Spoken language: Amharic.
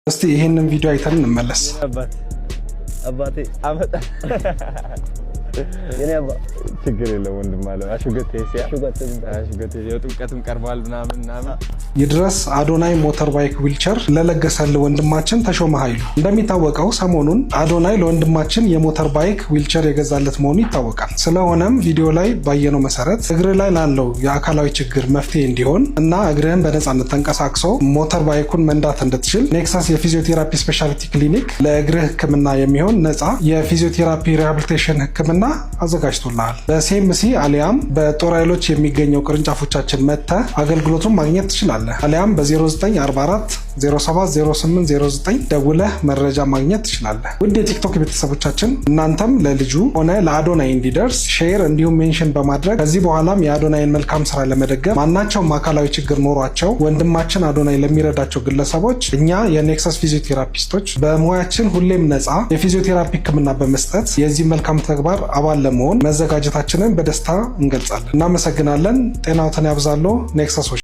እስቲ ይህንን ቪዲዮ አይተን እንመለስ። አባት አባቴ። አመጣ። የኔ አባ። ችግር የለም ወንድም አለ፣ አሹገቴ ሲያ። አሹገቴ። አሹገቴ፣ የጥምቀትም ቀርቧል ምናምን ምናምን። ይድረስ አዶናይ motorbike wheelchair ለለገሰልን ወንድማችን ተሾመ ኃይሉ። እንደሚታወቀው ሰሞኑን አዶናይ ለወንድማችን የ motorbike wheelchair የገዛለት መሆኑ ይታወቃል። ስለሆነም ቪዲዮ ላይ ባየነው መሰረት እግር ላይ ላለው የአካላዊ ችግር መፍትሄ እንዲሆን እና እግርህን በነፃነት ተንቀሳቅሶ motorbike ኩን መንዳት እንድትችል ኔክሳስ የ physiotherapy specialty ክሊኒክ ለእግርህ ሕክምና የሚሆን ነፃ የ physiotherapy rehabilitation ሕክምና አዘጋጅቶልሃል። በሲኤምሲ አሊያም በጦር ኃይሎች የሚገኘው ቅርንጫፎቻችን መጥተህ አገልግሎቱን ማግኘት ትችላለህ። አሊያም በ0944 070809 ደውለህ መረጃ ማግኘት ትችላለህ። ውድ የቲክቶክ ቤተሰቦቻችን፣ እናንተም ለልጁ ሆነ ለአዶናይ እንዲደርስ share እንዲሁም mention በማድረግ ከዚህ በኋላም የአዶናይን መልካም ስራ ለመደገፍ ማናቸውም አካላዊ ችግር ኖሯቸው ወንድማችን አዶናይ ለሚረዳቸው ግለሰቦች እኛ የኔክሰስ ፊዚዮቴራፒስቶች በሙያችን ሁሌም ነፃ የፊዚዮቴራፒ ህክምና በመስጠት የዚህ መልካም ተግባር አባል ለመሆን መዘጋጀታችንን በደስታ እንገልጻለን። እናመሰግናለን። ጤናዎትን ያብዛሎ። ኔክሰሶች።